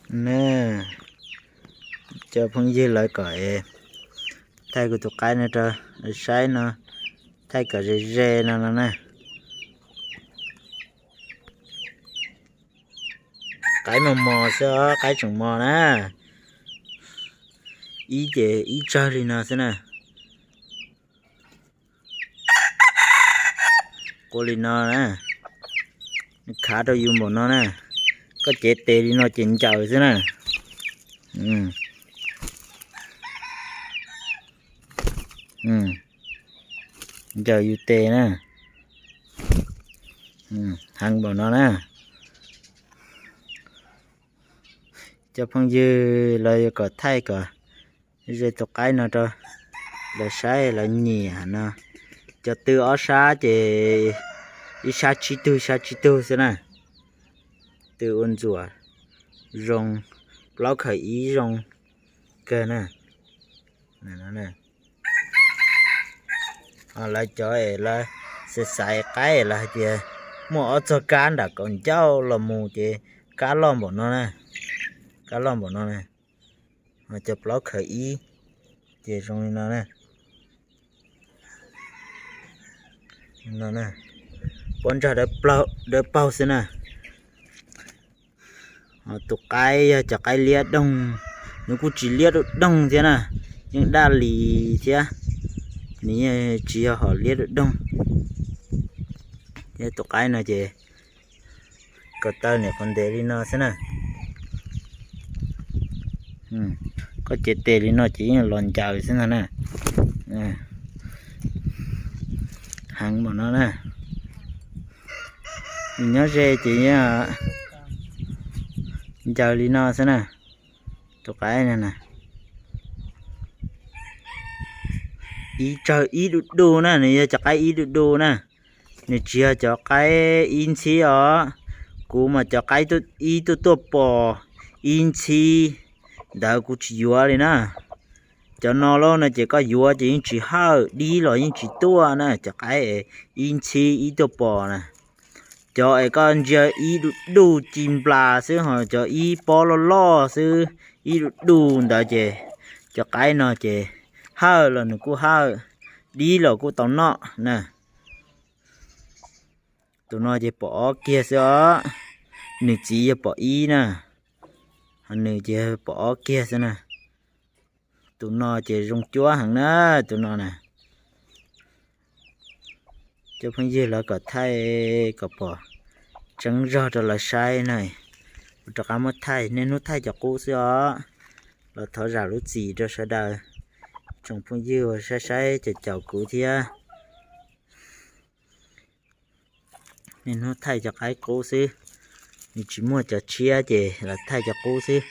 Na, cov phooj ywg lawv kom es thaij kuv tus qaib no rau lawv saib no, thaij kom ze ze no no na. Qaib mos mos xwb os, qaib tseem mos na. Ib ces ib tsawg li no xwb na. Qua li no na, khav rau yus npaum no na, koj cev tes li no ces ncaws xwb na. Ncaws yus tes na, heev npaum no na. Cov phooj ywg los yuav kom thaij kom ze tus qaib no rau lawv saib lawv nyiam no. Cov tw ob sab ces ib sab tsib tug, ib sab tsib tug xwb na. Tw ua ntxuam zoo, plaub khaws ib zoo kawg na. Lawv cov es lawv xaiv xaiv qaib lawv hais tias muaj ob txoj kab nram kaum ncauj los mus ces kab loj npaum no na, kab loj npaum no na. Ho cov plaub khaws ib ces zoo li no na. Pob ntsag dawb paug xwb na. Ho tus qaib yog cov qaib liab doog, nws kuj tsis liab dub doog thiab na, yeej daj li thiab, nws yeej tsis yog hom liab dub doog. Thiab tus qaib no ces ko taw niam qhuav ntev li no xwb na. Koj cev tes li no ces yeej los ncaws xwb ntag na. Heev npaum no na. Nws nyob ze ces yeej ncaws li no xwb na. Tus qaib no na, ib tsawg ib du du na, nws yog cov qaib ib du du na. Nws tsis yog cov qaib ib ntxhib os. Kuv mas cov qaib ib tuaj tuaj pom ib ntxhib ntawd kuv tsis yuav li na. Cov no lauj no ces koj yuav ces yeej tsis hawj, dib los yeej tsis tuaj na, cov qaib ib ntxhib ib tuaj pom na. Cov es koj ntsia ib du du ci nplas xwb, ho cov ib pob loj loj xwb, ib du du ntawd ces cov qaib no ces hawj los nws kuj hawj, dib los kuj tau noj na. Tus no ces pom ob kiag xwb os, nws txiv yog pom ib na, ho nws ces pom ob kiag xwb na. Tus no ces zoo cuab heev na, tus no na. Cov phooj ywg lawv kom thaij kom pom tseeb zog rau lawv saib na, kuv rov qab muab thaij, niaj hnub thaij cov qub xwb os. Los thov zam lub txim rau sawv daws tsoom phooj ywg uas saib saib caum caum kuv thiab. Niaj hnub thaij cov qaib qub xwb, nws tsis muaj cov tshiab ces los thaij cov qub xwb.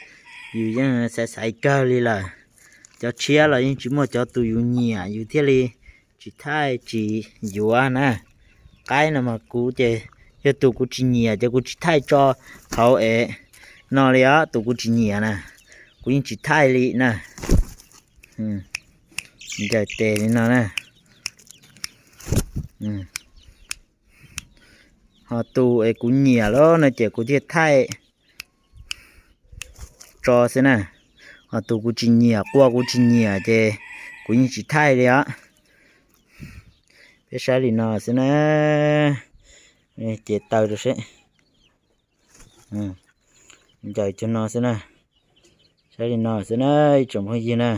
Yus yeej xaiv xaiv kawg li lawm, cov tshiab los yeej tsis muaj cov tus yus nyiam yus thiaj li tsis thaij tsis yuav na. Qaib no mas kuv ces yog tus kuv tsis nyiam ces kuv tsis thaij tso hauv es no li os, tus kuv tsis nyiam na, kuv yeej tsis thaij li na. Ncaws tes li no na. Ho tus es kuv nyiam lawm no ces kuv thiaj thaij tso xwb na. Ho tus kuv tsis nyiam, qua kuv tsis nyiam ces kuv yeej tsis thaij li os. Peb saib li no xwb na, ces taw rau seb. Ncaws cuag no xwb na, saib li no xwb na ib tsoom phooj ywg na.